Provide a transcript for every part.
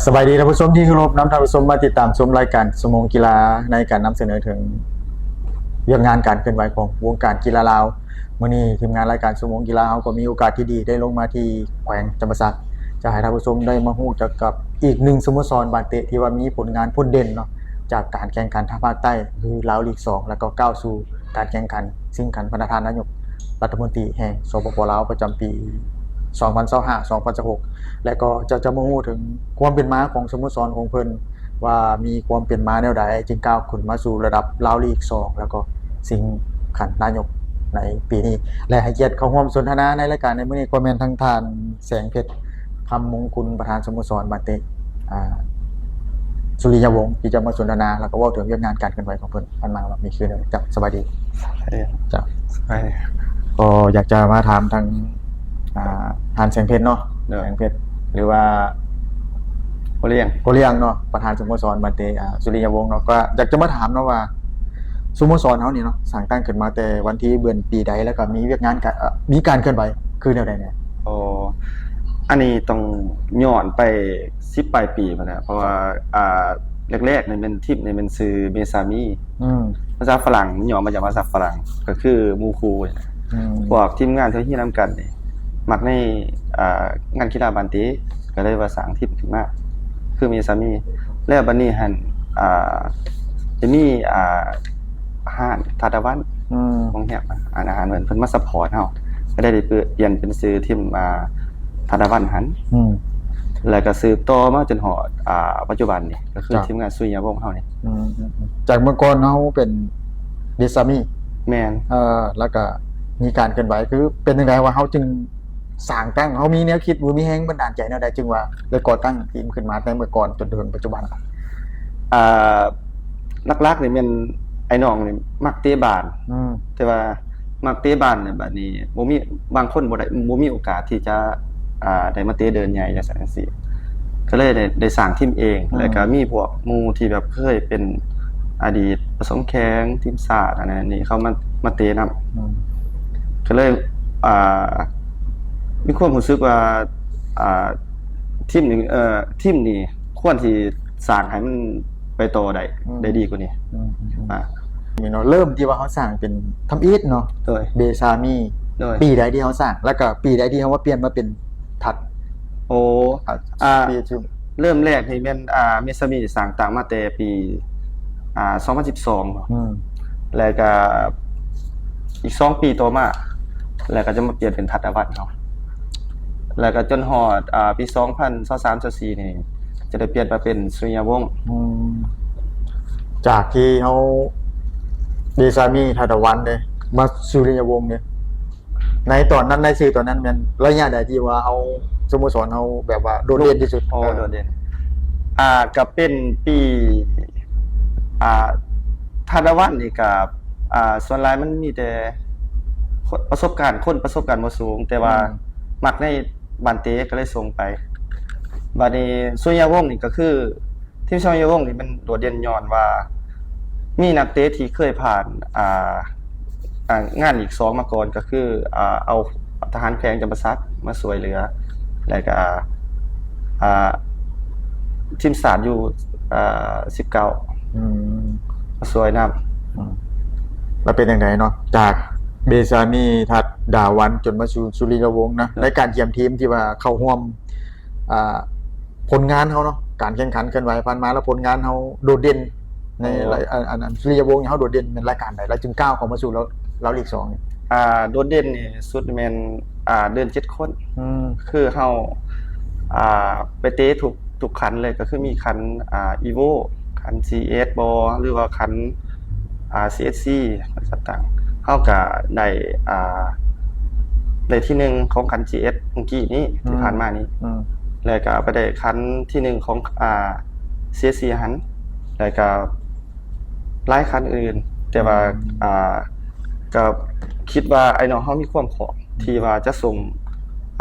ສະບາຍດີທ່ານຜູ້ຊົມທີ່ເຄົາລົບ, ນຳທ່ານຜູ້ຊົມມາຕິດຕາມຊົມລາຍການຊົ່ວໂມງກິລາ ໃນການນຳສະເໜີເຖິງວຽກງານການເຄື່ອນໄຫວຂອງວົງການກິລາລາວ. ມື້ນີ້ທີມງານລາຍການຊົ່ວໂມງກິລາເຮົາກໍມີໂອກາດທີ່ດີໄດ້ລົງມາທີ່ແຂວງຈຳປາສັກ ຈະໃຫ້ທ່ານຜູ້ຊົມໄດ້ມາຮູ້ຈັກກັບອີກໜຶ່ງສະໂມສອນບານເຕະທີ່ວ່າມີຜົນງານໂດດເດັ່ນເນາະ ຈາກການແຂ່ງຂັນທາງພາກໃຕ້ ຄືລາວລີກສອງ ແລ້ວກໍກ້າວສູ່ ການແຂ່ງຂັນຊິງຂັນພະນະທ່ານນາຍົກລັດຖະມົນຕີແຫ່ງ ສປປ ລາວ ປະຈຳປີ ສອງພັນຊາວຫ້າ ສອງພັນຊາວຫົກ ແລະ ກໍຈະ ຈະມາຮູ້ເຖິງຄວາມເປັນມາຂອງສະໂມສອນຂອງເພິ່ນ ວ່າມີຄວາມເປັນມາແນວໃດ ຈຶ່ງກ້າວຂຶ້ນມາສູ່ລະດັບລາວລີກສອງ ແລ້ວກໍຊິງຂັນນາຍົກໃນປີນີ້ ແລະ ໃຫ້ກຽດເຂົ້າຮ່ວມສົນທະນາໃນລາຍການໃນມື້ນີ້ ກໍແມ່ນທັງທ່ານ ແສງເພັດ ຄຳມົງຄຸນ ປະທານສະໂມສອນບານເຕະ ອ່າ ສຸລິຍະວົງ ທີ່ຈະມາສົນທະນາ ແລ້ວກໍເວົ້າເຖິງວຽກງານການເຄື່ອນໄຫວຂອງເພິ່ນຜ່ານມາວ່າມີຄືແນວໃດ. ເຈົ້າ ສະບາຍດີ. ເຈົ້າ ສະບາຍດີ. ກໍຢາກຈະມາຖາມທາງ ອ່າ ທ່ານແສງເພັດເນາະ. ໂດຍ. ແສງເພັດ ຫຼືວ່າ ໂຄລຽງ ໂຄລຽງເນາະ ປະທານສະໂມສອນບານເຕະ ອ່າ ສຸລິຍະວົງເນາະ. ກໍຢາກຈະມາຖາມເນາະວ່າ ສະໂມສອນເຮົານີ້ເນາະ ສ້າງຕັ້ງຂຶ້ນມາແຕ່ວັນທີເດືອນປີໃດ ແລ້ວກໍມີວຽກງານກະ ເອີ ມີການເຄື່ອນໄຫວຄືແນວໃດແດ່? ອໍ ອັນນີ້ຕ້ອງຍ້ອນໄປສິບປາຍປີພຸ້ນແຫຼະ ເພາະວ່າ ອ່າ ແລກໆນີ້ແມ່ນ ທີມນີ້ແມ່ນຊື່ເມຊາມີ. ອືມ ພາສາຝຣັ່ງ ມັນຫຍໍ້ມາຈາກພາສາຝຣັ່ງ ກໍຄືໝູ່ຄູ່. ອືມ ພວກທີມງານທີ່ຮຽນນຳກັນນີ້ ມັກໃນ ອ່າ ງານກິລາບານເຕະ ກໍເລີຍວ່າສ້າງທີມຂຶ້ນມາ ຄືເມຊາມີ. ແລ້ວບັດນີ້ຫັ້ນ ອ່າ ຈະມີ ອ່າ ຮ້ານທາດດາວັນ ອືມ ໂຮງແຮມ ຮ້ານອາຫານເພິ່ນ ເພິ່ນມາຊັບພອດເຮົາ ກໍໄດ້ ໄດ້ປ່ຽນເປັນຊື່ທີມ ອ່າ ທາດດາວັນຫັ້ນ. ອືມ ແລ້ວກໍສືບຕໍ່ມາຈົນຮອດ ອ່າ ປັດຈຸບັນນີ້ ກໍຄື ເຈົ້າ ທີມງານສຸລິຍະວົງເຮົານີ້. ອືມ ອືມ ອືມ ຈາກເມື່ອກ່ອນເຮົາເປັນເມຊາມີ. ແມ່ນ. ເອີ ແລ້ວກໍມີການເຄື່ອນໄຫວ ຄືເປັນຈັ່ງໃດວ່າເຮົາຈຶ່ງ ສ້າງຕັ້ງ ເຮົາມີແນວຄິດ ຫຼື ມີແຮງບັນດານໃຈແນວໃດ ຈຶ່ງວ່າໄດ້ກໍ່ຕັ້ງທີມຂຶ້ນມາແຕ່ເມື່ອກ່ອນຈົນເຖິງປັດຈຸບັນ? ອ່າ ຫຼັກໆນີ້ແມ່ນອ້າຍນ້ອງນີ້ມັກເຕະບານ. ອືມ ແຕ່ວ່າມັກເຕະບານແລ້ວ ບັດນີ້ບໍ່ມີ ບາງຄົນບໍ່ໄດ້ ບໍ່ມີໂອກາດທີ່ຈະ ອ່າ ໄດ້ມາເຕະເດີ່ນໃຫຍ່ ຈັ່ງຊັ້ນຈັ່ງຊີ້ ກໍເລີຍໄດ້ ໄດ້ສ້າງທີມເອງ. ອືມ ແລ້ວກໍມີພວກໝູ່ທີ່ແບບເຄີຍເປັນອະດີດປະສົມແຂ່ງທີມຊາດ ອັນນັ້ນນີ້ ເຂົາມາ ມາເຕະນຳ. ອືມ ກໍເລີຍ ອ່າ ມີຄວາມຮູ້ສຶກວ່າ ອ່າ ທີມນີ້ ເອີ ທີມນີ້ຄວນຊິສ້າງໃຫ້ມັນໄປຕໍ່ໄດ້ ອືມ ໄດ້ດີກວ່ານີ້. ອືມ ອືມ ອືມ ອ່າ ນີ້ເນາະ ເລີ່ມທີ່ວ່າເຮົາສ້າງເປັນທຳອິດເນາະ. ໂດຍ. ເມຊາມີ. ໂດຍ. ປີໃດທີ່ເຮົາສ້າງ ແລ້ວກໍປີໃດທີ່ເຮົາມາປ່ຽນມາເປັນທັດ? ໂອ້ ອ່າ ອ່າ ປີທີ່ ເລີ່ມແລກນີ້ແມ່ນ ອ່າ ເມຊາມີສ້າງຕັ້ງມາແຕ່ປີ ອ່າ ສອງພັນສິບສອງເນາະ. ອືມ ແລ້ວກໍອີກສອງປີຕໍ່ມາ ແລ້ວກໍຈະມາປ່ຽນເປັນທັດດາວັນເນາະ ແລ້ວກໍຈົນຮອດ ອ່າ ປີສອງພັນຊາວສາມ ຊາວສີ່ນີ້ ຈະໄດ້ປ່ຽນມາເປັນສຸລິຍະວົງ. ອືມ ຈາກທີ່ເຮົາ ເມຊາມີ ທັດດາວັນເດ້ ມາສຸລິຍະວົງເດ້ ໃນຕອນນັ້ນ ໃນຊື່ຕອນນັ້ນແມ່ນໄລຍະໃດທີ່ວ່າເຮົາ ສະໂມສອນເຮົາແບບວ່າໂດດເດັ່ນທີ່ສຸດ? ໂອ້ ເອີ ໂດດເດັ່ນ ອ່າ ກໍເປັນປີ ອ່າ ທາດດາວັນນີ້ກໍ ອ່າ ສ່ວນຫຼາຍມັນມີແຕ່ປະສົບການ ຄົນປະສົບການບໍ່ສູງ ແຕ່ວ່າ ອືມ ມັກໃນບານເຕະ ກໍເລີຍສົ່ງໄປ. ບາດນີ້ສຸລິຍະວົງນີ້ກໍຄື ທີມສຸລິຍະວົງນີ້ມັນໂດດເດັ່ນຍ້ອນວ່າມີນັກເຕະທີ່ເຄີຍຜ່ານ ອ່າ ອ່າ ງານລີກສອງມາກ່ອນ ກໍຄື ອ່າ ເອົາທະຫານແຂວງຈຳປາສັກມາຊ່ວຍເຫຼືອ ແລ້ວກໍ ອ່າ ທີມຊາດຢູ ອ່າ ສິບເກົ້າ ອືມ ມາຊ່ວຍນຳ. ອືມ ແລ້ວເປັນຈັ່ງໃດເນາະ ຈາກເມຊາມີ ທັດດາວັນ ຈົນມາສູ່ສຸລິຍະວົງນະ ໃນການກຽມທີມທີ່ວ່າເຂົ້າຮ່ວມ ອ່າ ຜົນງານເຮົາເນາະ ການແຂ່ງຂັນເຄື່ອນໄຫວຜ່ານມາ ແລ້ວຜົນງານເຮົາໂດດເດັ່ນໃນ ໂອ້ ລາຍ ອັນ ອັນ ອັນ ສຸລິຍະວົງເຮົາໂດດເດັ່ນແມ່ນລາຍການໃດ ແລ້ວຈຶ່ງກ້າວເຂົ້າມາສູ່ລາວ ລາວລີກສອງນີ້? ອ່າ ໂດດເດັ່ນທີ່ສຸດແມ່ນ ອ່າ ເດີ່ນເຈັດຄົນ ອືມ ຄືເຮົາ ອ່າ ໄປເຕະທຸກ ທຸກຂັນເລີຍ ກໍຄືມີຂັນ ອ່າ ອີໂວ ຂັນຊີເອັສບໍ ຫຼືວ່າຂັນ ອ່າ ຊີເອັສຊີ ສັດຕ່າງ ເຮົາກະໄດ້ ອ່າ ໄດ້ທີໜຶ່ງຂອງຂັນຊີເອັສມື້ກີ້ນີ້ ອືມ ທີ່ຜ່ານມານີ້ ອືມ ແລ້ວກະໄປໄດ້ຂັນທີໜຶ່ງຂອງ ອ່າ ຊີເອັສຊີຫັ້ນ ແລ້ວກະຫຼາຍຂັນອື່ນ ແຕ່ວ່າ ອືມ ອ່າ ກະຄິດວ່າອ້າຍນ້ອງເຮົາມີຄວາມພ້ອມ ທີ່ວ່າຈະສົ່ງ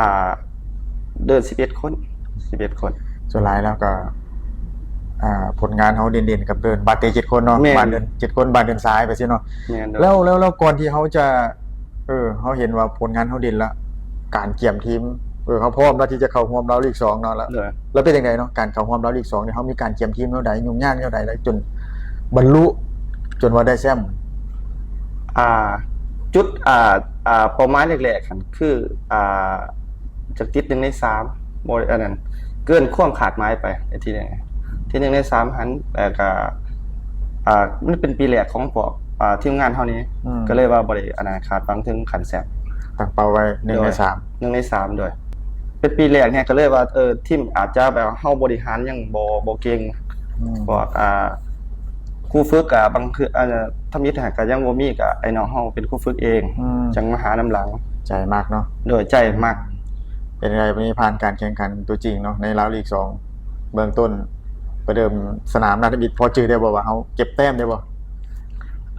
ອ່າ ເດີ່ນສິບເອັດຄົນ ສິບເອັດຄົນ ສ່ວນຫຼາຍແລ້ວກໍ ອ່າ ຜົນງານເຮົາເດັ່ນໆ ກັບເດີ່ນບາດເຕະເຈັດຄົນເນາະ ແມ່ນ ບາດເດີ່ນເຈັດຄົນ ບາດເດີ່ນຊາຍໄປຊີ້ເນາະ ແມ່ນ ແລ້ວ ແລ້ວ ແລ້ວກ່ອນທີ່ເຮົາຈະ ເອີ ເຮົາເຫັນວ່າຜົນງານເຮົາເດັ່ນລະ ການກຽມທີມ ຄືເຮົາພ້ອມແລ້ວທີ່ຈະເຂົ້າຮ່ວມລາວລີກສອງເນາະ ແລ້ວ ໂດຍ ແລ້ວເປັນຈັ່ງໃດເນາະ ການເຂົ້າຮ່ວມລາວລີກສອງນີ້ ເຮົາມີການກຽມທີມແນວໃດ ຫຍຸ້ງຍາກແນວໃດ ແລ້ວຈົນບັນລຸ ຈົນວ່າໄດ້ແຊ້ມ? ອ່າ ຈຸດ ອ່າ ອ່າ ເປົ້າໝາຍແລກໆຫັ້ນຄື ອ່າ ຈະຕິດໜຶ່ງໃນສາມ ບໍ່ ອັນນັ້ນ ເກີນຄວາມຄາດໝາຍໄປ ທີໜຶ່ງ ທີໜຶ່ງໃນສາມຫັ້ນ ແລ້ວກໍ ອ່າ ມັນເປັນປີແລກຂອງພວກ ອ່າ ທີມງານເຮົານີ້ ອືມ ກໍເລີຍວ່າບໍ່ໄດ້ ອັນນັ້ນ ຄາດຫວັງເຖິງຂັ້ນແຊ້ມ ຕັ້ງເປົ້າໄວ້ໜຶ່ງໃນສາມ ໂດຍ ໜຶ່ງໃນສາມ ໂດຍ ເປັນປີແລກແຮງ ກໍເລີຍວ່າ ເອີ ທີມອາດຈະແບບເຮົາບໍລິຫານຍັງບໍ່ ບໍ່ເກັ່ງ ອືມ ພວກ ອ່າ ຄູຝຶກກໍບາງເທື່ອ ອ່າ ທຳອິດກໍຍັງບໍ່ມີ ກໍອ້າຍນ້ອງເຮົາເປັນຄູຝຶກເອງ ອືມ ຈັ່ງມາຫານຳຫຼັງ ໃຈມັກເນາະ ໂດຍ ໃຈມັກ ເປັນໄງ ວັນນີ້ຜ່ານການແຂ່ງຂັນຕົວຈິງເນາະ ໃນລາວລີກສອງ ເບື້ອງຕົ້ນປະເດີມສະໜາມນາທຳອິດ ພໍຈື່ໄດ້ບໍ່ວ່າເຮົາເກັບແຕ້ມໄດ້ບໍ່?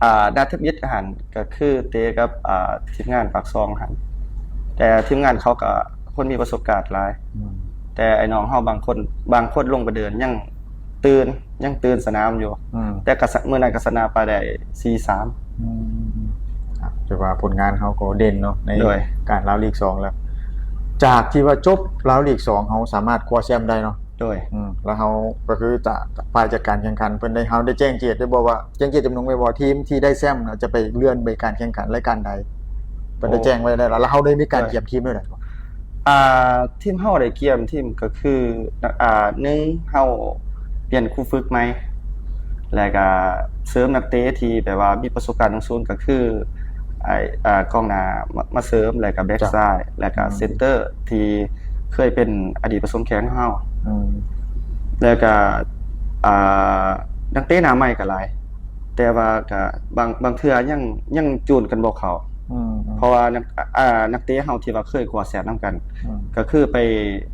ອ່າ ນາທຳອິດຫັ້ນ ກໍຄືເຕະກັບ ອ່າ ທີມງານປາກຊ່ອງຫັ້ນ ແຕ່ທີມງານເຂົາກໍຄົນມີປະສົບການຫຼາຍ ອືມ ແຕ່ໄອ້ນ້ອງເຮົາບາງຄົນ ບາງຄົນລົງໄປເດີນຍັງຕື່ນ ຍັງຕື່ນສະໜາມຢູ່ ອືມ ແຕ່ກໍ ມື້ນັ້ນກໍຊະນະໄປໄດ້ສີ່ສາມ ອືມ ຖືວ່າຜົນງານເຮົາກໍເດັ່ນເນາະ ໃນ ໂດຍ ການລາວລີກສອງແລ້ວ ຈາກທີ່ວ່າຈົບລາວລີກສອງ ເຮົາສາມາດຄວ້າແຊ້ມໄດ້ເນາະ ໂດຍ ອືມ ແລ້ວເຮົາກໍຄືຈະ ຝ່າຍຈັດການແຂ່ງຂັນເພິ່ນໄດ້ ເຮົາໄດ້ແຈ້ງເກດໄດ້ບໍ່ວ່າ ແຈ້ງເກດຈຳນົງໄວ້ບໍ່ ທີມທີ່ໄດ້ແຊ້ມນະ ຈະໄປເລື່ອນໄປການແຂ່ງຂັນລາຍການໃດ ເພິ່ນໄດ້ ໂອ້ ແຈ້ງໄວ້ແລ້ວ ແລ້ວເຮົາໄດ້ມີການ ໂດຍ ກຽມທີມແນວໃດບໍ່? ອ່າ ທີມເຮົາໄດ້ກຽມທີມກໍຄື ອ່າ ໜຶ່ງ ເຮົາປ່ຽນຄູຝຶກໃໝ່ ແລ້ວກໍເສີມນັກເຕະທີ່ແບບວ່າມີປະສົບການສູງໆ ກໍຄື ໄອ້ ອ່າ ກອງໜ້າມາ ມາເສີມ ແລ້ວກໍແບັກຊ້າຍ ແລ້ວກໍ ອືມ ເຊັນເຕີທີ່ເຄີຍເປັນອະດີດປະສົມແຂງຂອງເຮົາ ອືມ ແລ້ວກໍ ອ່າ ນັກເຕະໜ້າໃໝ່ກໍຫຼາຍ ແຕ່ວ່າກໍບາງ ບາງເທື່ອຍັງ ຍັງຈູນກັນບໍ່ເຂົ້າ ອືມ ເພາະວ່ານັກ ອ່າ ນັກເຕະເຮົາທີ່ວ່າເຄີຍຄວ້າແຊ້ມນຳກັນ ອືມ ກໍຄືໄປ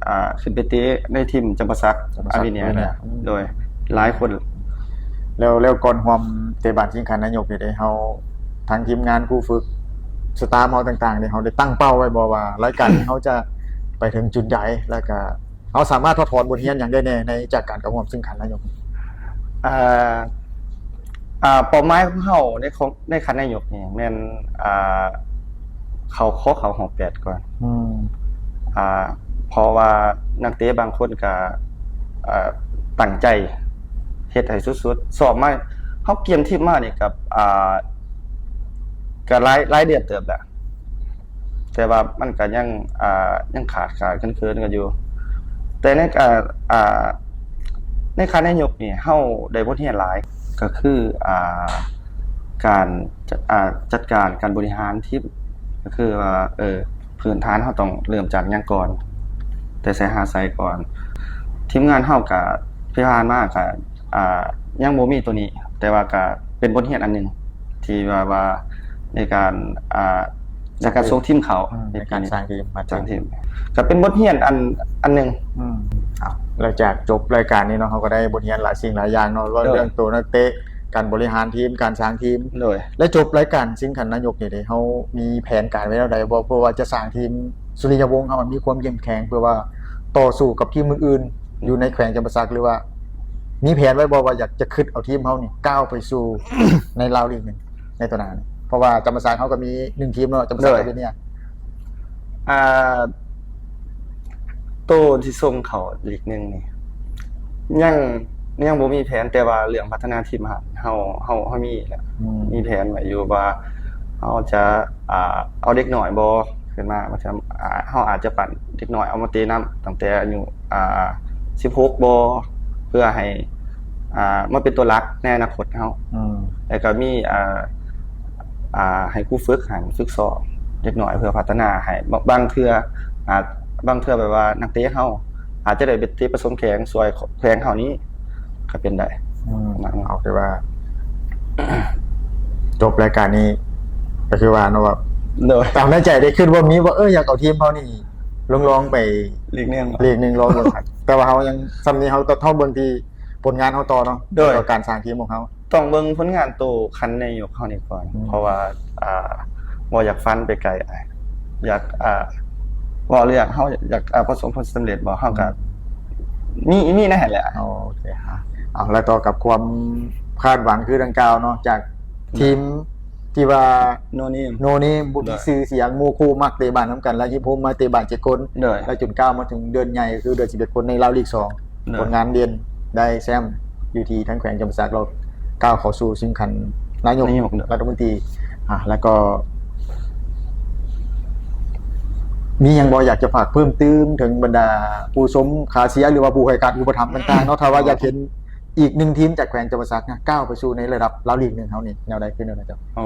ອ່າ ຂຶ້ນໄປເຕະໃນທີມຈຳປາສັກ ຈຳປາສັກ ອາເມເນຍ ອາເມເນຍ ໂດຍ ຫຼາຍຄົນ ແລ້ວ ແລ້ວກ່ອນຮ່ວມເຕະບານຊິງຄະນາຍົກນີ້ເດ້ ເຮົາ ທັງທີມງານ ຄູຝຶກ ສະຕາຟເຮົາຕ່າງໆນີ້ ເຮົາໄດ້ຕັ້ງເປົ້າໄວ້ບໍ່ວ່າ ລາຍການນີ້ເຮົາຈະໄປເຖິງຈຸດໃດ ແລ້ວກະເຮົາສາມາດຖອດຖອນບົດຮຽນຫຍັງໄດ້ແດ່ ໃນ ຈາກການເຂົ້າຮ່ວມຊິງຄະນາຍົກ? ອ່າ ອ່າ ເປົ້າໝາຍຂອງເຮົາໃນ ຂອງ ໃນຂັ້ນນາຍົກນີ້ແມ່ນ ອ່າ ເຂົ້າ ຂໍເຂົ້າຮອບແປດກ່ອນ ອືມ ອ່າ ເພາະວ່ານັກເຕະບາງຄົນກະ ອ່າ ຕັ້ງໃຈເຮັດໃຫ້ສຸດໆ ຊ້ອມມາ ເຮົາກຽມທີມມານີ້ກັບ ອ່າ ກະຫຼາຍ ຫຼາຍເດືອນເຕີບແລ້ວ ແຕ່ວ່າມັນກະຍັງ ອ່າ ຍັງຂາດຂາດເຂີນໆກັນຢູ່ ແຕ່ໃນ ອ່າ ອ່າ ໃນຂັ້ນນາຍົກນີ້ ເຮົາໄດ້ບົດຮຽນຫຼາຍ ກໍຄື ອ່າ ການ ຈັດ ອ່າ ຈັດການການບໍລິຫານທີມ ກໍຄືວ່າ ເອີ ພື້ນຖານເຮົາຕ້ອງເລີ່ມຈາກຫຍັງກ່ອນ ແຕ່ໃສຫາໃສກ່ອນ ທີມງານເຮົາກະທີ່ຜ່ານມາກະ ອ່າ ຍັງບໍ່ມີໂຕນີ້ ແຕ່ວ່າກະເປັນບົດຮຽນອັນໜຶ່ງ ທີ່ວ່າ ວ່າໃນການ ອ່າ ໃນການສົ່ງທີມເຂົ້າ ອືມ ໃນການ ໃນການສ້າງທີມ ສ້າງທີມ ກໍເປັນບົດຮຽນອັນ ອັນໜຶ່ງ ອືມ ເອົາ ຫຼັງຈາກຈົບລາຍການນີ້ເນາະ ເຮົາກໍໄດ້ບົດຮຽນຫຼາຍສິ່ງຫຼາຍຢ່າງເນາະ ເວົ້າເລື່ອງໂຕນັກເຕະ ການບໍລິຫານທີມ ການສ້າງທີມ ໂດຍ ແລະ ຈົບລາຍການຊິງຄະນາຍົກນີ້ເດ້ ເຮົາມີແຜນການໄວ້ແນວໃດບໍ່? ເພາະວ່າຈະສ້າງທີມ ສຸລິຍະວົງເຮົາມັນມີຄວາມເຂັ້ມແຂງ ເພື່ອວ່າຕໍ່ສູ້ກັບທີມອື່ນໆ ຢູ່ໃນແຂວງຈຳປາສັກ ຫຼືວ່າມີແຜນໄວ້ບໍ່ວ່າຢາກຈະຄຶດເອົາທີມເຮົານີ້ກ້າວໄປສູ່ ໃນລາວລີກໜຶ່ງໃນຕໍ່ໜ້ານີ້? ເພາະວ່າຈຳປາສັກເຮົາກໍມີໜຶ່ງທີມເນາະ ຈຳປາສັກ ໂດຍ ອາເມເນຍ ອ່າ ໂຕທີ່ສົ່ງເຂົ້າລີກໜຶ່ງນີ້ ຍັງ ຍັງບໍ່ມີແຜນ ແຕ່ວ່າເລື່ອງພັດທະນາທີມຫັ້ນ ເຮົາ ເຮົາ ເຮົາມີແລ້ວ ອືມ ມີແຜນໄວ້ຢູ່ວ່າ ເຮົາຈະ ອ່າ ເອົາເດັກນ້ອຍບໍ່ຂຶ້ນມາ ບາງເທື່ອ ອ່າ ເຮົາອາດຈະປັ້ນເດັກນ້ອຍເອົາມາເຕະນຳ ຕັ້ງແຕ່ອາຍຸ ອ່າ ສິບຫົກບໍ່ ເພື່ອໃຫ້ ອ່າ ມາເປັນຕົວຫຼັກໃນອະນາຄົດເຮົາ ອືມ ແລ້ວກໍມີ ອ່າ ອ່າ ໃຫ້ຄູຝຶກຫັ້ນຝຶກຊ້ອມເດັກນ້ອຍ ເພື່ອພັດທະນາໃຫ້ ບາງ ບາງເທື່ອ ອາດ ບາງເທື່ອແບບວ່ານັກເຕະເຮົາອາດຈະໄດ້ໄປເຕະປະສົມແຂ່ງຊ່ວຍແຂວງເຮົານີ້ກໍເປັນໄດ້ ອືມ ເອົາ ຖືວ່າ ຈົບລາຍການນີ້ ກໍຄືວ່າເນາະ ແບບ ໂດຍ ຕາມໃນໃຈໄດ້ຄິດວ່າມີບໍ່ ເອີ ຢາກເອົາທີມເຮົານີ້ລອງໆໄປ ລີກໜຶ່ງ ລີກໜຶ່ງລອງເບິ່ງ ແຕ່ວ່າເຮົາຍັງ ຊ່ຳນີ້ເຮົາຕ້ອງເບິ່ງທີ່ຜົນງານເຮົາຕໍ່ເນາະ ໂດຍ ແລ້ວກໍການສ້າງທີມຂອງເຮົາ ຕ້ອງເບິ່ງຜົນງານໂຕຂັ້ນນາຍົກເຮົານີ້ກ່ອນ ອືມ ເພາະວ່າ ອ່າ ບໍ່ຢາກຝັນໄປໄກ ອ່າ ຢາກ ອ່າ ເວົ້າເລື່ອງເຮົາຢາກ ອ່າ ປະສົບຜົນສຳເລັດບໍ່ ເຮົາກໍ ອືມ ມີ ມີໃນຫັ້ນແຫຼະ ໂອເຄ ເອົາ ແລ້ວຕໍ່ກັບຄວາມຄາດຫວັງຄືດັ່ງກ່າວເນາະ ຈາກທີມ ໂດຍ ທີ່ວ່າ no name no name ບໍ່ມີຊື່ສຽງ ໝູ່ຄູ່ມັກເຕະບານນຳກັນ ແລ້ວຮິບໂຮມມາເຕະບານເຈັດຄົນ ແລ້ວຈົນກ້າວມາເຖິງເດືອນໃຫຍ່ ຄືເດືອນສິບເອັດຄົນໃນລາວລີກສອງ ຜົນງານເດັ່ນ ໄດ້ແຊ້ມຢູ່ທີ່ທາງແຂວງຈຳປາສັກ ແລ້ວກ້າວເຂົ້າສູ່ຊິງຂັນນາຍົກລັດຖະມົນຕີ ອາ ແລ້ວກໍ ມີຫຍັງບໍ່ຢາກຈະຝາກເພີ່ມຕື່ມເຖິງບັນດາຜູ້ຊົມ ຂາເຊຍ ຫຼືວ່າຜູ້ໃຫ້ການອຸປະຖຳຕ່າງໆເນາະ ຖ້າວ່າຢາກເຫັນ ອີກໜຶ່ງທີມຈາກແຂວງຈຳປາສັກນະ ກ້າວໄປສູ່ໃນລະດັບລາວລີກໜຶ່ງເຮົານີ້ ແນວໃດຄືແນວໃດເຈົ້າ? ອໍ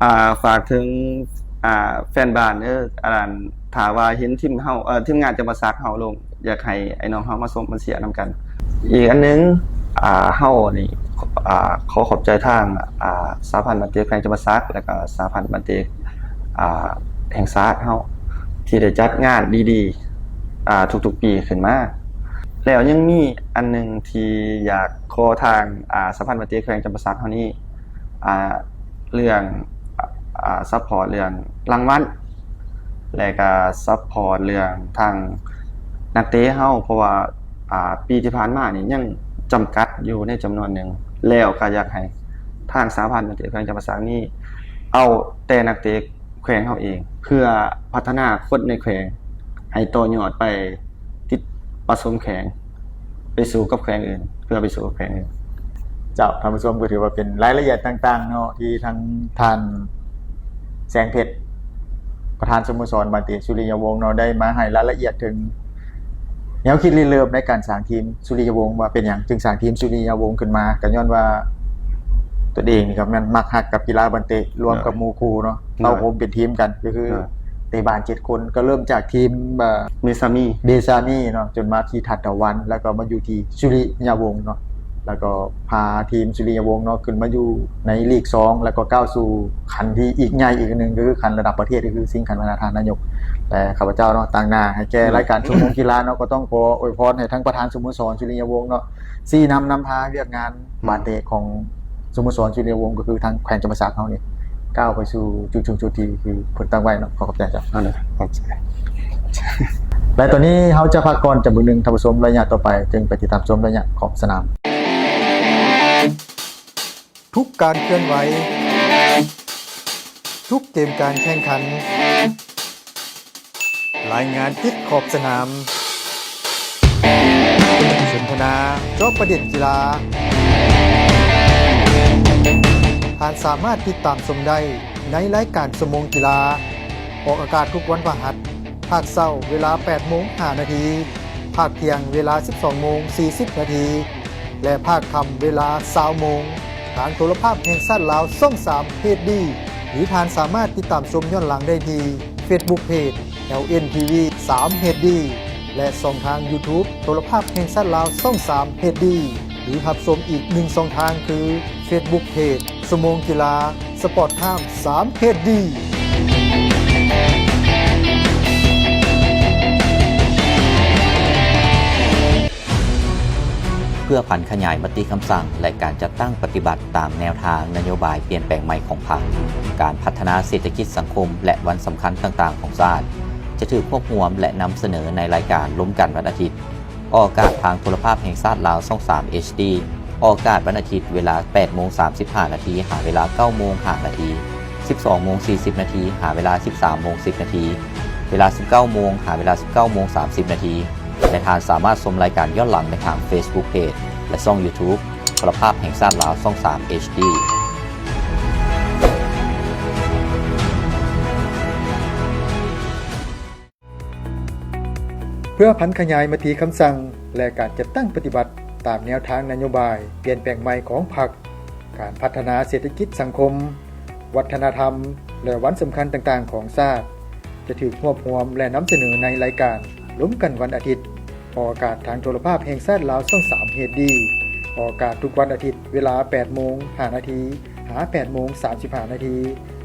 ອ່າ ຝາກເຖິງ ອ່າ ແຟນບານເດີ ອັນ ຖ້າວ່າເຫັນທີມເຮົາ ເອີ ທີມງານຈຳປາສັກເຮົາລົງ ຢາກໃຫ້ອ້າຍນ້ອງເຮົາມາຊົມມາເຊຍນຳກັນ. ອີກອັນໜຶ່ງ ອ່າ ເຮົານີ້ ອ່າ ຂໍຂອບໃຈທາງ ອ່າ ສະຫະພັນບານເຕະແຂວງຈຳປາສັກ ແລ້ວກໍສະຫະພັນບານເຕະ ອ່າ ແຫ່ງຊາດເຮົາ ທີ່ໄດ້ຈັດງານດີໆ ອ່າ ທຸກໆປີຂຶ້ນມາ. ແລ້ວຍັງມີອັນໜຶ່ງທີ່ຢາກຂໍທາງ ອ່າ ສະຫະພັນບານເຕະແຂວງຈຳປາສັກເຮົານີ້ ອ່າ ເລື່ອງ ອ່າ ຊັບພອດເລື່ອງລາງວັນ ແລະກະຊັບພອດເລື່ອງທາງນັກເຕະເຮົາ ເພາະວ່າ ອ່າ ປີທີ່ຜ່ານມານີ້ຍັງຈຳກັດຢູ່ໃນຈຳນວນໜຶ່ງ ແລ້ວກະຢາກໃຫ້ທາງສະຫະພັນນັກເຕະແຂວງຈຳປາສັກນີ້ ເອົາແຕ່ນັກເຕະແຂວງເຮົາເອງ ເພື່ອພັດທະນາຄົນໃນແຂວງໃຫ້ຕໍ່ຍອດໄປ ຕິດປະສົມແຂວງ ໄປສູ້ກັບແຂວງອື່ນ ເພື່ອໄປສູ້ກັບແຂວງອື່ນ. ເຈົ້າ ທ່ານຜູ້ຊົມ ກໍຖືວ່າເປັນລາຍລະອຽດຕ່າງໆເນາະ ທີ່ທາງທ່ານ ແສງເພັດ ປະທານສະໂມສອນບານເຕະສຸລິຍະວົງເນາະ ໄດ້ມາໃຫ້ລາຍລະອຽດເຖິງແນວຄິດລິເລີ່ມໃນການສ້າງທີມສຸລິຍະວົງ ວ່າເປັນຫຍັງຈຶ່ງສ້າງທີມສຸລິຍະວົງຂຶ້ນມາ ກໍຍ້ອນວ່າຕົນເອງນີ້ກໍແມ່ນມັກຮັກກັບກິລາບານເຕະ ລວມກັບໝູ່ຄູ່ເນາະ ເຕົ້າໂຮມເປັນທີມກັນ ກໍຄື ເຕະບານເຈັດຄົນ ກໍເລີ່ມຈາກທີມ ເອີ ເບຊາມີ ເບຊາມີເນາະ ຈົນມາທີ່ທັດຕະວັນ ແລ້ວກໍມາຢູ່ທີ່ສຸລິຍະວົງເນາະ ແລ້ວກໍພາທີມສຸລິຍະວົງເນາະ ຂຶ້ນມາຢູ່ໃນລີກສອງ ແລ້ວກໍກ້າວສູ່ຂັ້ນທີ່ອີກໃຫຍ່ອີກອັນໜຶ່ງ ກໍຄືຂັ້ນລະດັບປະເທດ ກໍຄືຊິງຂັນບັນດາທ່ານນາຍົກ. ແຕ່ຂ້າພະເຈົ້າເນາະ ຕາງໜ້າໃຫ້ແກ່ ອືມ ລາຍການຊົ່ວໂມງກິລາເນາະ ກໍຕ້ອງຂໍອວຍພອນໃຫ້ທາງປະທານສະໂມສອນສຸລິຍະວົງເນາະ ຊີ້ນຳນຳພາວຽກງານ ບານເຕະຂອງສະໂມສອນສຸລິຍະວົງ ກໍຄືທາງແຂວງຈຳປາສັກເຮົານີ້ ກ້າວໄປສູ່ຈຸດສູງສຸດທີ່ຄືເພິ່ນຕັ້ງໄວ້ເນາະ. ຂໍຂອບໃຈເຈົ້າ. ອັນ ຂອບໃຈ. ແລະ ຕອນນີ້ເຮົາຈະພັກກ່ອນຈາກເບິ່ງໜຶ່ງ ທ່ານຜູ້ຊົມ ໄລຍະຕໍ່ໄປຈຶ່ງໄປຕິດຕາມຊົມໄລຍະຂອບສະໜາມ. ທຸກການເຄື່ອນໄຫວ, ທຸກເກມການແຂ່ງຂັນ, ລາຍງານຕິດຂອບສະໜາມ, ສົນທະນາເຈາະປະເດັນກິລາ, ທ່ານສາມາດຕິດຕາມຊົມໄດ້ໃນລາຍການຊົ່ວໂມງກິລາ, ອອກອາກາດທຸກວັນພະຫັດ ພາກເຊົ້າເວລາແປດໂມງຫ້ານາທີ, ພາກທ່ຽງເວລາສິບສອງໂມງສີ່ສິບນາທີ ແລະ ພາກຄ່ຳເວລາຊາວໂມງ ທາງໂທລະພາບແຫ່ງຊາດລາວ ຊ່ອງສາມ ເອັດດີ ຫຼື ທ່ານສາມາດຕິດຕາມຊົມຍ້ອນຫຼັງໄດ້ທີ່ Facebook Page ແອລເອັນທີວີ ສາມ ເອັດດີ ແລະ ຊ່ອງທາງ YouTube ໂທລະພາບແຫ່ງຊາດລາວ ຊ່ອງສາມ ເອັດດີ ຫຼື ຮັບຊົມອີກໜຶ່ງຊ່ອງທາງຄື Facebook Page ຊົ່ວໂມງກິລາ Sport Time ສາມ ເອັດດີ. ເພື່ອຜັນຂະຫຍາຍມະຕິຄຳສັ່ງ ແລະ ການຈັດຕັ້ງປະຕິບັດຕາມແນວທາງນະໂຍບາຍປ່ຽນແປງໃໝ່ຂອງພັກ, ການພັດທະນາເສດຖະກິດສັງຄົມ ແລະ ວັນສຳຄັນຕ່າງໆຂອງຊາດ ຈະຖືກຮວບຮວມ ແລະ ນຳສະເໜີໃນລາຍການລົມກັນວັນອາທິດ. ອອກອາກາດທາງໂທລະພາບແຫ່ງຊາດລາວ ຊ່ອງສາມ ເອັດດີ ອອກອາກາດວັນອາທິດ ເວລາແປດໂມງສາມສິບຫ້ານາທີ ຫາເວລາເກົ້າໂມງຫ້ານາທີ, ສິບສອງໂມງສີ່ສິບນາທີ ຫາເວລາສິບສາມໂມງສິບນາທີ, ເວລາສິບເກົ້າໂມງ ຫາເວລາສິບເກົ້າໂມງສາມສິບນາທີ ແລະ ທ່ານສາມາດຊົມລາຍການຍ້ອນຫຼັງໄດ້ທາງ Facebook Page ແລະ ຊ່ອງ YouTube ໂທລະພາບແຫ່ງຊາດລາວ ຊ່ອງສາມ ເອັດດີ. ເພື່ອຜັນຂະຫຍາຍມະຕິຄຳສັ່ງ ແລະ ການຈັດຕັ້ງປະຕິບັດຕາມແນວທາງນະໂຍບາຍປ່ຽນແປງໃໝ່ຂອງພັກ, ການພັດທະນາເສດຖະກິດສັງຄົມ, ວັດທະນະທຳ ແລະ ວັນສຳຄັນຕ່າງໆຂອງຊາດ ຈະຖືກຮວບຮວມ ແລະ ນຳສະເໜີໃນລາຍການລົມກັນວັນອາທິດ, ອອກອາກາດທາງໂທລະພາບແຫ່ງຊາດລາວ ຊ່ອງສາມ ເອັດດີ ອອກອາກາດທຸກວັນອາທິດ ເວລາແປດໂມງຫ້ານາທີ ຫາແປດໂມງສາມສິບຫ້ານາທີ,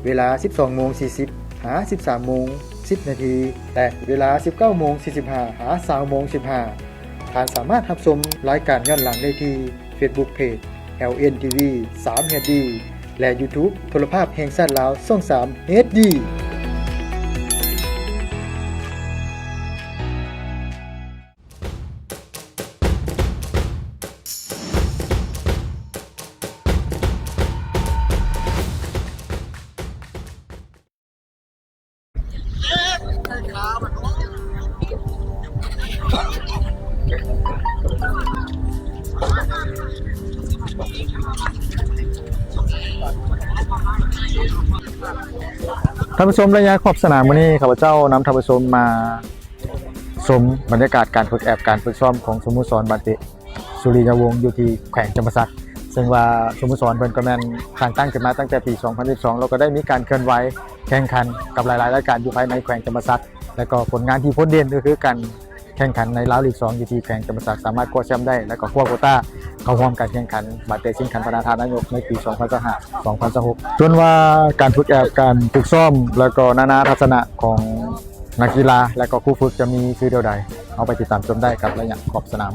ເວລາສິບສອງໂມງສີ່ສິບ ຫາສິບສາມໂມງສິບນາທີ ແລະ ເວລາສິບເກົ້າໂມງສີ່ສິບຫ້າ ຫາຊາວໂມງສິບຫ້າ. ທ່ານສາມາດຮັບຊົມລາຍການຍ້ອນຫຼັງໄດ້ທີ່ Facebook Page ແອລເອັນທີວີ ສາມ ເອັດດີ ແລະ YouTube ໂທລະພາບແຫ່ງຊາດລາວ ຊ່ອງສາມ ເອັດດີ. ເ ທ່ານຜູ້ຊົມ ໄລຍະຂອບສະໜາມມື້ນີ້ ຂ້າພະເຈົ້ານຳທ່ານຜູ້ຊົມມາຊົມບັນຍາກາດການຝຶກແອບ ການຝຶກຊ້ອມຂອງສະໂມສອນບານເຕະສຸລິຍະວົງ ຢູ່ທີ່ແຂວງຈຳປາສັກ, ເຊິ່ງວ່າສະໂມສອນເພິ່ນກໍແມ່ນສ້າງຕັ້ງຂຶ້ນມາຕັ້ງແຕ່ປີສອງພັນສິບສອງ ແລ້ວກໍໄດ້ມີການເຄື່ອນໄຫວແຂ່ງຂັນກັບຫຼາຍໆລາຍການຢູ່ພາຍໃນແຂວງຈຳປາສັກ ແລ້ວກໍຜົນງານທີ່ໂດດເດັ່ນກໍຄືການ ແຂ່ງຂັນໃນລາວລີກສອງ ຢູ່ທີ່ແຂວງຈຳປາສັກ ສາມາດຄວ້າແຊ້ມໄດ້ ແລ້ວກໍຄວ້າໂຄຕ້າເຂົ້າຮ່ວມການແຂ່ງຂັນບານເຕະຊິງຂັນພະນາທາດນາຍົກໃນປີສອງພັນຊາວຫ້າ ສອງພັນຊາວຫົກ. ສ່ວນວ່າການຝຶກແອບ ການຝຶກຊ້ອມ ແລ້ວກໍນານາທັດສະນະຂອງນັກກິລາ ແລ້ວກໍຄູຝຶກຈະມີຄືແນວໃດ, ເຮົາໄປຕິດຕາມຊົມໄດ້ກັບໄລຍະຂອບສະໜາມ.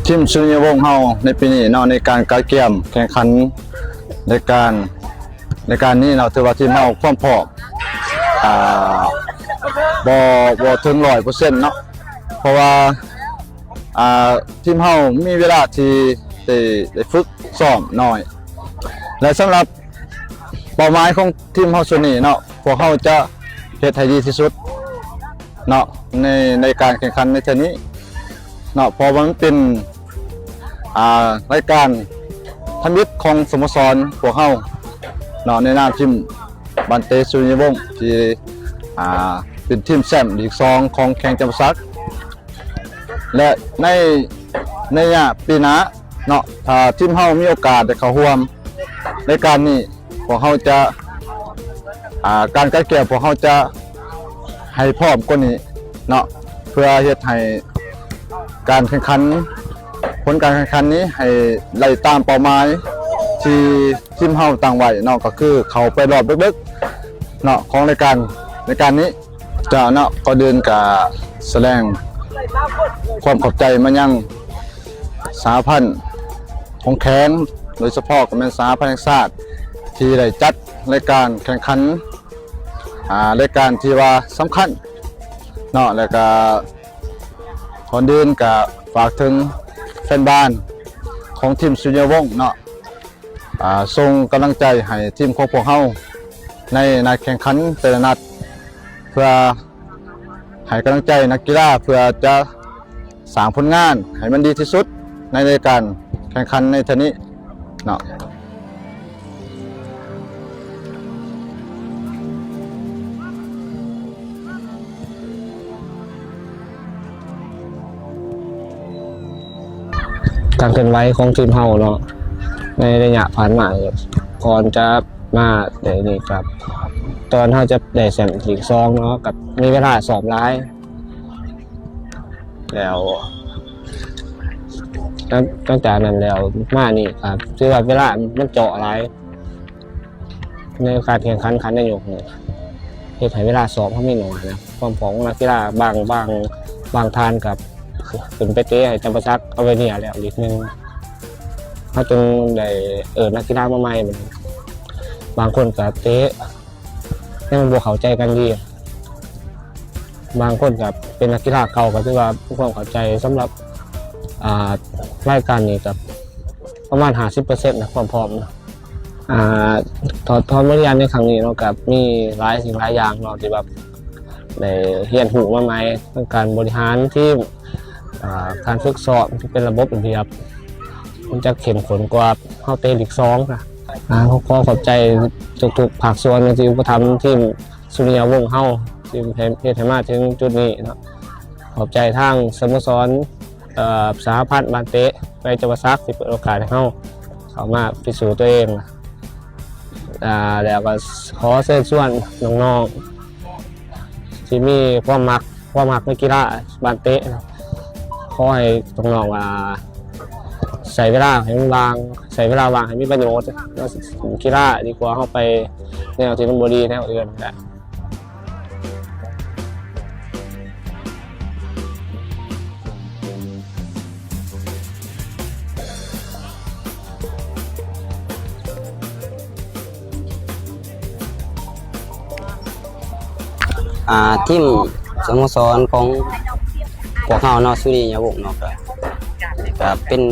ທີມສຸລິຍະວົງເຮົາໃນປີນີ້ເນາະ ໃນການກະກຽມແຂ່ງຂັນ ໃນການ ໃນການນີ້ເນາະ ຖືວ່າທີມເຮົາຄວາມພ້ອມ ອ່າ ບໍ່ ບໍ່ເຖິງຮ້ອຍເປີເຊັນເນາະ ເພາະວ່າ ອ່າ ທີມເຮົາມີເວລາທີ່ໄດ້ ໄດ້ຝຶກຊ້ອມໜ້ອຍ ແລະ ສຳລັບເປົ້າໝາຍຂອງທີມເຮົາຊຸດນີ້ເນາະ ພວກເຮົາຈະເຮັດໃຫ້ດີທີ່ສຸດເນາະ ໃນ ໃນການແຂ່ງຂັນໃນເທື່ອນີ້ເນາະ ເພາະວ່າມັນເປັນ ອ່າ ລາຍການທຳອິດຂອງສະໂມສອນພວກເຮົາເນາະ ໃນນາມທີມບານເຕະສຸລິຍະວົງ ທີ່ ອ່າ ເປັນທີມແຊ້ມລີກສອງຂອງແຂວງຈຳປາສັກ. ແລະ ໃນໄລຍະປີໜ້າເນາະ ຖ້າທີມເຮົາມີໂອກາດໄດ້ເຂົ້າຮ່ວມລາຍການນີ້ ພວກເຮົາຈະ ອ່າ ການກະກຽມພວກເຮົາຈະໃຫ້ພ້ອມກວ່ານີ້ເນາະ ເພື່ອເຮັດໃຫ້ການແຂ່ງຂັນ ຜົນການແຂ່ງຂັນນີ້ໃຫ້ໄດ້ຕາມເປົ້າໝາຍທີ່ທີມເຮົາຕັ້ງໄວ້ເນາະ ກໍຄືເຂົ້າໄປຮອບເລິກໆເນາະ ຂອງລາຍການ ລາຍການນີ້. ເຈົ້າເນາະ ກ່ອນອື່ນກະສະແດງຄວາມຂອບໃຈມາຍັງສະຫະພັນຂອງແຂວງ ໂດຍສະເພາະກໍແມ່ນສະຫະພັນແຫ່ງຊາດ ທີ່ໄດ້ຈັດລາຍການແຂ່ງຂັນ ອ່າ ລາຍການທີ່ວ່າສຳຄັນເນາະ ແລ້ວກະກ່ອນອື່ນກະຝາກເຖິງແຟນບານຂອງທີມສຸລິຍະວົງເນາະ ອ່າ ສົ່ງກຳລັງໃຈໃຫ້ທີມຂອງພວກເຮົາໃນນັດແຂ່ງຂັນແຕ່ລະນັດ ເພື່ອໃຫ້ກຳລັງໃຈນັກກິລາ ເພື່ອຈະສ້າງຜົນງານໃຫ້ມັນດີທີ່ສຸດໃນລາຍການແຂ່ງຂັນໃນເທື່ອນີ້ເນາະ. ການເຄື່ອນໄຫວຂອງທີມເຮົາເນາະ ໃນໄລຍະຜ່ານມາ ກ່ອນຈະມາໃນນີ້ ກໍຕອນເຮົາຈະໄດ້ແຊ້ມລີກສອງເນາະ ກໍມີເວລາຊ້ອມຫຼາຍ ແລ້ວ ຫຼັງ ຫຼັງຈາກນັ້ນແລ້ວມານີ້ ກໍຖືວ່າເວລາມັນເຈາະຫຼາຍ ໃນການແຂ່ງຂັນຂັ້ນນາຍົກນີ້ ເຮັດໃຫ້ເວລາຊ້ອມເຮົາມີໜ້ອຍນະ ຄວາມພ້ອມຂອງນັກກິລາ ບາງ ບາງ ບາງທ່ານກໍຂຶ້ນໄປເຕະໃຫ້ຈຳປາສັກອາເວເນຍແລ້ວລີກໜຶ່ງ ເຮົາຈຶ່ງໄດ້ເອີ້ນນັກກິລາມາໃໝ່ ບາງຄົນກໍເຕະຍັງບໍ່ເຂົ້າໃຈກັນດີ ບາງຄົນກໍເປັນນັກກິລາເກົ່າ ກໍຖືວ່າມີຄວາມເຂົ້າໃຈສຳລັບ ອ່າ ລາຍການນີ້ກໍປະມານຫ້າສິບເປີເຊັນນະ ຄວາມພ້ອມນະ. ອ່າ ຖອດ ຖອດບົດຮຽນໃນຄັ້ງນີ້ເນາະ ກໍມີຫຼາຍສິ່ງຫຼາຍຢ່າງເນາະ ທີ່ແບບໄດ້ຮຽນຮູ້ມາໃໝ່ ທັງການບໍລິຫານທີມ ອ່າ ການຝຶກຊ້ອມທີ່ເປັນລະບົບລະບຽບ ມັນຈະເຂັ້ມຂຸ້ນກວ່າເຮົາເຕະລີກສອງນະ. ອ່າ ຂໍຂອບໃຈທຸກໆພາກສ່ວນທີ່ອຸປະຖຳທີມສຸລິຍະວົງເຮົາ ທີ່ເຮັດໃຫ້ມາເຖິງຈຸດນີ້ເນາະ. ຂອບໃຈທາງສະໂມສອນ ເອີ ສະຫະພັນບານເຕະແຂວງຈຳປາສັກ ທີ່ເປີດໂອກາດໃຫ້ເຮົາເຂົ້າມາພິສູດຕົວເອງ ອ່າ ແລ້ວກໍຂໍເຊີນຊວນນ້ອງໆທີ່ມີຄວາມມັກ ຄວາມຮັກໃນກິລາບານເຕະ ຂໍໃຫ້ນ້ອງໆ ອ່າ ໃຊ້ເວລາໃຫ້ມັນວ່າງ ໃຊ້ເວລາວ່າງໃຫ້ມີປະໂຫຍດ ເນາະ ກິລາດີກວ່າເຮົາໄປແນວທີ່ມັນບໍ່ດີແນວອື່ນນະ. ອ່າ ທີມສະໂມສອນຂອງພວກເຮົາເນາະ ສຸລິຍະວົງເນາະ ກະ ກະເປັນ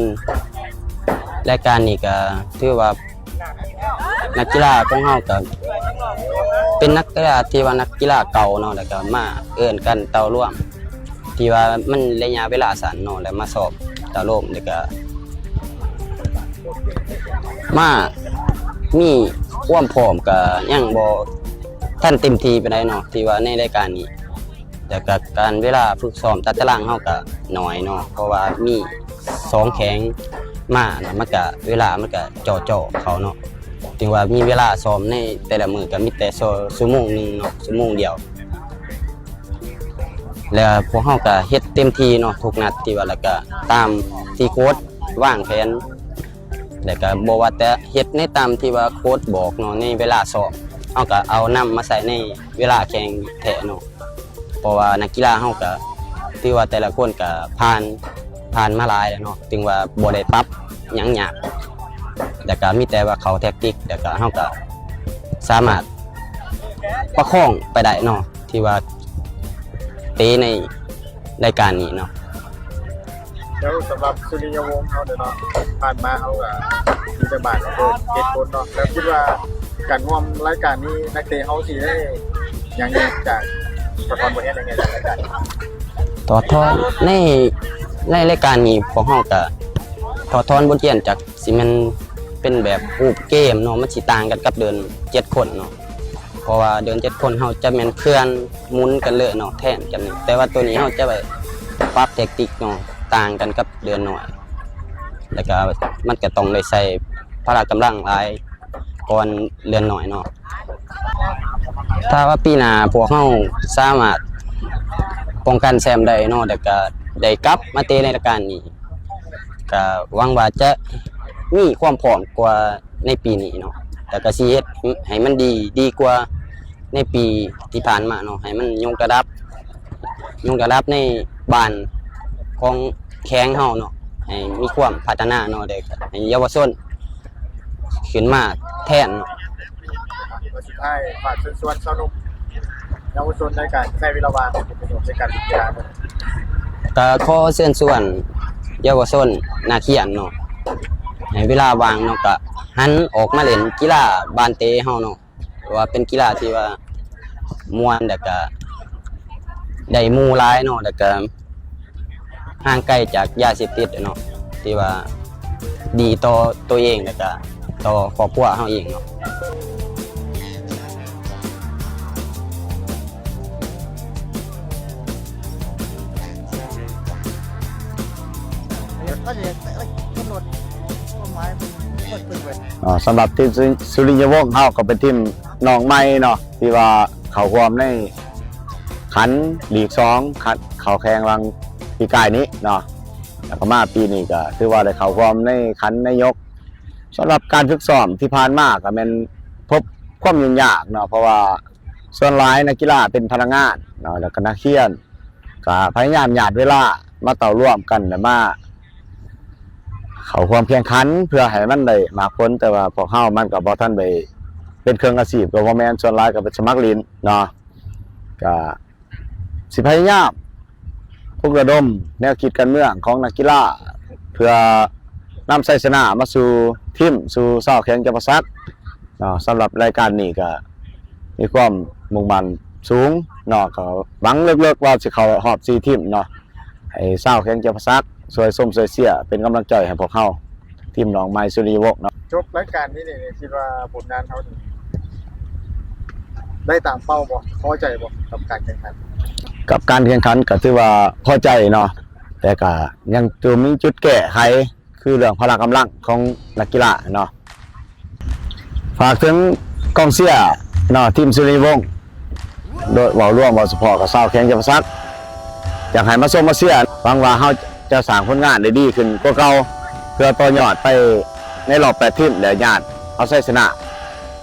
ລາຍການນີ້ກະຖືວ່າ ນັກກິລາຂອງເຮົາກໍ ເປັນນັກກິລາທີ່ວ່ານັກກິລາເກົ່າເນາະ ແລ້ວກໍມາເອີ້ນກັນເຕົ້າລວມ ທີ່ວ່າມັນໄລຍະເວລາສັ້ນເນາະ ແລ້ວມາຊ້ອມເຕົ້າລວມ ແລ້ວກໍມາມີຄວາມພ້ອມ ກໍຍັງບໍ່ທັນເຕັມທີ່ປານໃດເນາະ ທີ່ວ່າໃນລາຍການນີ້ ແລ້ວກະການເວລາຝຶກຊ້ອມຕາຕະລາງເຮົາກະໜ້ອຍເນາະ ເພາະວ່າມີສອງແຂວງມາເນາະ ມັນກະເວລາມັນກະເຈາະໆເຂົ້າເນາະ ຖືວ່າມີເວລາຊ້ອມໃນແຕ່ລະມື້ກະມີແຕ່ຊົ່ວ ຊົ່ວໂມງໜຶ່ງເນາະ ຊົ່ວໂມງດຽວ ແລ້ວພວກເຮົາກະເຮັດເຕັມທີ່ເນາະ ທຸກນັດທີ່ວ່າ ແລ້ວກະຕາມທີ່ໂຄດວາງແຜນ ແລ້ວກະບໍ່ວ່າແຕ່ເຮັດໃນຕາມທີ່ວ່າໂຄດບອກເນາະ ໃນເວລາຊ້ອມ ເຮົາກະເອົານຳມາໃສ່ໃນເວລາແຂ່ງແທ້ເນາະ. ເພາະວ່ານັກກິລາເຮົາກະຖືວ່າແຕ່ລະຄົນກະຜ່ານ ຜ່ານມາຫຼາຍແລ້ວເນາະ ເຖິງວ່າບໍ່ໄດ້ປັບຫຍັງຍາກ ແລ້ວກະມີແຕ່ວ່າເຂົ້າແທັກຕິກ ແລ້ວກະເຮົາກະສາມາດປະຄອງໄປໄດ້ເນາະ ທີ່ວ່າເຕະໃນລາຍການນີ້ເນາະ. ແລ້ວສຳລັບສຸລິຍະວົງເຮົາເດີເນາະ ຜ່ານມາເຮົາກະມີແຕ່ບາດເຈັດຄົນເນາະ ແລ້ວຄິດວ່າການຮ່ວມລາຍການນີ້ ນັກເຕະເຮົາຊິໄດ້ຫຍັງແດ່ຈາກ ຖອດຖອນບົດຮຽນຫຍັງແດ່ຈາກລາຍການ? ຖອດຖອນ ໃນ ໃນລາຍການນີ້ພວກເຮົາກະຖອດຖອນບົດຮຽນຈາກ ຊິແມ່ນເປັນແບບຮູບເກມເນາະ ມັນຊິຕ່າງກັນກັບເດີ່ນເຈັດຄົນເນາະ ເພາະວ່າເດີ່ນເຈັດຄົນເຮົາຈະແມ່ນເຄື່ອນໝູນກັນເລີຍເນາະ ແທນກັນ ແຕ່ວ່າໂຕນີ້ເຮົາຈະໄປປັບແທັກຕິກເນາະ ຕ່າງກັນກັບເດີ່ນໜ້ອຍ ແລ້ວກະມັນກະຕ້ອງໄດ້ໃຊ້ພະລະກຳລັງຫຼາຍກວ່າເດີ່ນໜ້ອຍເນາະ. ຖ້າວ່າປີໜ້າພວກເຮົາສາມາດປ້ອງກັນແຊມໄດ້ເນາະ ແລ້ວກະໄດ້ກັບມາເຕະໃນລາຍການນີ້ ກະຫວັງວ່າຈະມີຄວາມພ້ອມກວ່າໃນປີນີ້ເນາະ ແລ້ວກະຊິເຮັດໃຫ້ມັນດີ ດີກວ່າໃນປີທີ່ຜ່ານມາເນາະ ໃຫ້ມັນຍົກລະດັບ ຍົກລະດັບໃນບ້ານຂອງແຂວງເຮົາເນາະ ໃຫ້ມີຄວາມພັດທະນາເນາະ ແລ້ວກະໃຫ້ເຍົາວະຊົນຂຶ້ນມາແທນເນາະ. ສຸດທ້າຍ ຝາກເຊີນຊວນຊາວໜຸ່ມເຍົາວະຊົນໃນການໃຊ້ເວລາວ່າງໃຫ້ເປັນປະໂຫຍດໃນການເຮັດກິລາເນາະ. ກະຂໍເຊີນຊວນເຍົາວະຊົນນັກຮຽນເນາະ ໃຫ້ເວລາວ່າງເນາະ ກະຫັນອອກມາຫຼິ້ນກິລາບານເຕະເຮົາເນາະ ເພາະວ່າເປັນກິລາທີ່ວ່າມ່ວນ ແລ້ວກະໄດ້ໝູ່ຫຼາຍເນາະ ແລ້ວກະຫ່າງໄກຈາກຢາເສບຕິດເນາະ ທີ່ວ່າດີຕໍ່ໂຕເອງ ແລ້ວກະຕໍ່ຄອບຄົວເຮົາເອງເນາະ. ເອີ ສຳລັບທີມສຸ ສຸລິຍະວົງເຮົາກໍເປັນທີມນ້ອງໃໝ່ເນາະ ທີ່ວ່າເຂົ້າຮ່ວມໃນຂັນລີກສອງ ຂັນເຂົ້າແຂ່ງຫວ່າງປີກາຍນີ້ເນາະ ແລ້ວກໍມາປີນີ້ກໍຖືວ່າໄດ້ເຂົ້າຮ່ວມໃນຂັນນາຍົກ. ສຳລັບການຝຶກຊ້ອມທີ່ຜ່ານມາກໍແມ່ນພົບຄວາມຫຍຸ້ງຍາກເນາະ ເພາະວ່າສ່ວນຫຼາຍນັກກິລາເປັນພະນັກງານເນາະ ແລ້ວກໍນັກຮຽນ ກະພະຍາຍາມຍາດເວລາມາເຕົ້າລວມກັນ ແລະ ມາເຂົ້າຮ່ວມແຂ່ງຂັນ ເພື່ອໃຫ້ມັນໄດ້ໝາກຜົນ ແຕ່ວ່າພວກເຮົາມັນກໍບໍ່ທັນໄດ້ເປັນເຄິ່ງອາຊີບ ກໍບໍ່ແມ່ນ ສ່ວນຫຼາຍກໍເປັນສະໝັກຫຼິ້ນເນາະ ກະຊິພະຍາຍາມປຸກລະດົມແນວຄິດການເມືອງຂອງນັກກິລາ ເພື່ອນຳໄຊຊະນະມາສູ່ທີມ ສູ່ຊາວແຂວງຈຳປາສັກ ເນາະ ສຳລັບລາຍການນີ້ກະມີຄວາມມຸ່ງໝັ້ນສູງເນາະ ກໍຫວັງເລິກໆວ່າຊິເຂົ້າຮອບສີ່ທີມເນາະ ໃຫ້ຊາວແຂວງຈຳປາສັກຊ່ວຍຊົມຊ່ວຍເຊຍ ເປັນກຳລັງໃຈໃຫ້ພວກເຮົາ ທີມນ້ອງໃໝ່ສຸລິຍະວົງເນາະ. ຈົບລາຍການນີ້ນີ້ ຄິດວ່າຜົນງານເຮົານີ້ໄດ້ຕາມເປົ້າບໍ່? ພໍໃຈບໍ່ກັບການແຂ່ງຂັນ? ກັບການແຂ່ງຂັນກໍຖືວ່າພໍໃຈເນາະ ແຕ່ກໍຍັງຕ້ອງມີຈຸດແກ້ໄຂ ຄືເລື່ອງພະລະກຳລັງຂອງນັກກິລາເນາະ. ຝາກເຖິງກອງເຊຍເນາະ ທີມສຸລິຍະວົງ ໂດຍເວົ້າລວມ ເວົ້າສະເພາະກັບຊາວແຂວງຈຳປາສັກ ຢາກໃຫ້ມາຊົມມາເຊຍ ຫວັງວ່າເຮົາຈະສ້າງຜົນງານໄດ້ດີຂຶ້ນກວ່າເກົ່າ ເພື່ອຕໍ່ຍອດໄປໃນລອບແປດທີມ ແລະ ຍາດເອົາໄຊຊະນະ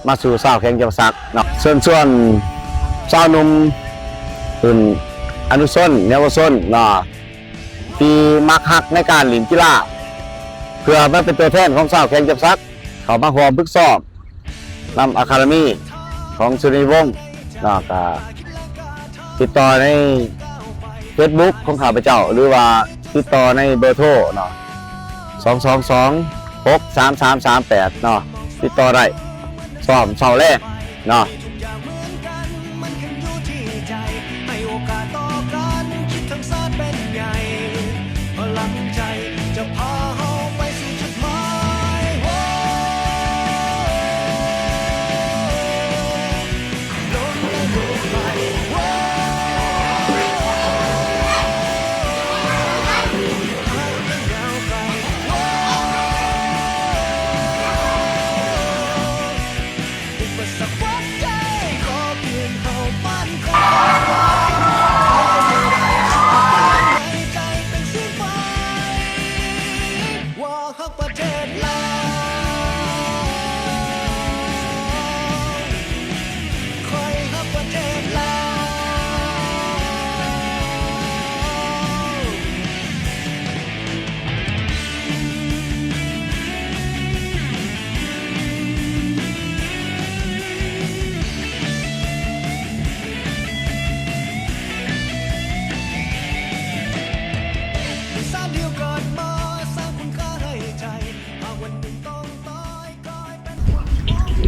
ມາສູ່ຊາວແຂວງຈຳປາສັກເນາະ. ເຊີນຊວນຊາວໜຸ່ມ ເປັນອະນຸຊົນເຍົາວະຊົນເນາະ ທີ່ມັກຮັກໃນການຫຼິ້ນກິລາ ເພື່ອມາເປັນຕົວແທນຂອງຊາວແຂວງຈຳປາສັກ ເຂົ້າມາຮ່ວມຝຶກຊ້ອມນຳອາຄາເດມີຂອງສຸລິຍະວົງເນາະ ກະຕິດຕໍ່ໃນເຟສບຸກຂອງຂ້າພະເຈົ້າ ຫຼືວ່າຕິດຕໍ່ໃນເບີໂທເນາະ ສອງສອງສອງ ຫົກສາມສາມສາມແປດເນາະ ຕິດຕໍ່ໄດ້ ຊ້ອມເຊົ້າແລງເນາະ.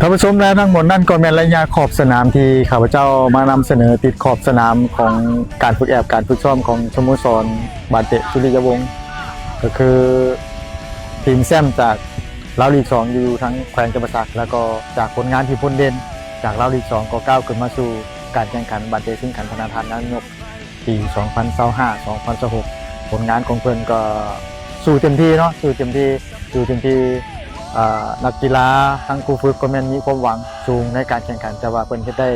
ທ່ານຜູ້ຊົມ ແລະ ທັງໝົດນັ້ນກໍແມ່ນໄລຍະຂອບສະໜາມທີ່ຂ້າພະເຈົ້າມານຳສະເໜີ ຕິດຂອບສະໜາມຂອງການຝຶກແອບ ການຝຶກຊ້ອມຂອງສະໂມສອນບານເຕະສຸລິຍະວົງ ກໍຄືທີມແຊ້ມຈາກລາວລີກສອງ ຢູ່ທາງແຂວງຈຳປາສັກ ແລ້ວກໍຈາກຜົນງານທີ່ພົ້ນເດັ່ນຈາກລາວລີກສອງ ກໍກ້າວຂຶ້ນມາສູ່ການແຂ່ງຂັນບານເຕະຊິງຂັນທະນາທານນາຍົກ ປີສອງພັນຊາວຫ້າ ສອງພັນຊາວຫົກ ຜົນງານຂອງເພິ່ນກໍສູ້ເຕັມທີ່ເນາະ ສູ້ເຕັມທີ່ ສູ້ເຕັມທີ່ ອາ ນັກກິລາ ທັງຄູຝຶກກໍແມ່ນມີຄວາມຫວັງສູງໃນການແຂ່ງຂັນ ແຕ່ວ່າເພິ່ນເຮັດໄດ້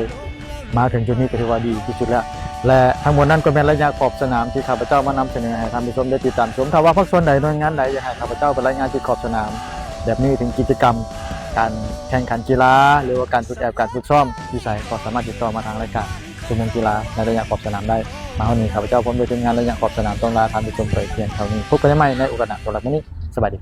ມາເຖິງຈຸດນີ້ກໍຖືວ່າດີທີ່ສຸດແລ້ວ ແລະ ທັງໝົດນັ້ນກໍແມ່ນໄລຍະຂອບສະໜາມທີ່ຂ້າພະເຈົ້າມານຳສະເໜີໃຫ້ທ່ານຜູ້ຊົມໄດ້ຕິດຕາມຊົມ. ຖ້າວ່າພາກສ່ວນໃດ ໜ່ວຍງານໃດ ຢາກໃຫ້ຂ້າພະເຈົ້າໄປລາຍງານທີ່ຂອບສະໜາມແບບນີ້ ເຖິງກິດຈະກຳການແຂ່ງຂັນກິລາ ຫຼືວ່າການຝຶກແອບ ການຝຶກຊ້ອມຢູ່ໃສ ກໍສາມາດຕິດຕໍ່ມາທາງລາຍການ ຊົ່ວໂມງກິລາໃນໄລຍະຂອບສະໜາມໄດ້. ມາຮອດນີ້ ຂ້າພະເຈົ້າພ້ອມດ້ວຍທີມງານໄລຍະຂອບສະໜາມ ຕ້ອງລາທ່ານຜູ້ຊົມໄປພຽງເທົ່ານີ້. ພົບກັນໃໝ່ໃນໂອກາດໜ້າ. ສຳລັບມື້ນີ້ ສະບາຍດີ.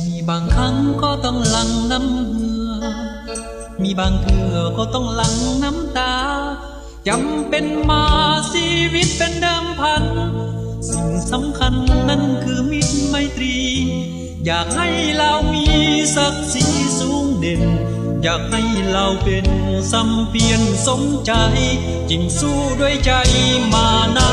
ມີບາງຄັ້ງກໍຕ້ອງຫຼັ່ງນ້ຳເຫື່ອ ມີບາງເທື່ອກໍຕ້ອງຫຼັ່ງນ້ຳຕາ ຈຳເປັນມາຊີວິດເປັນເດີມພັນ ສິ່ງສຳຄັນນັ້ນຄືມິດໄມຕຣີ ຢາກໃຫ້ລາວມີສັກສີສູງເດັ່ນ ຢາກໃຫ້ລາວເປັນຊຳປຽນສົມໃຈ ຈຶ່ງສູ້ດ້ວຍໃຈມານະ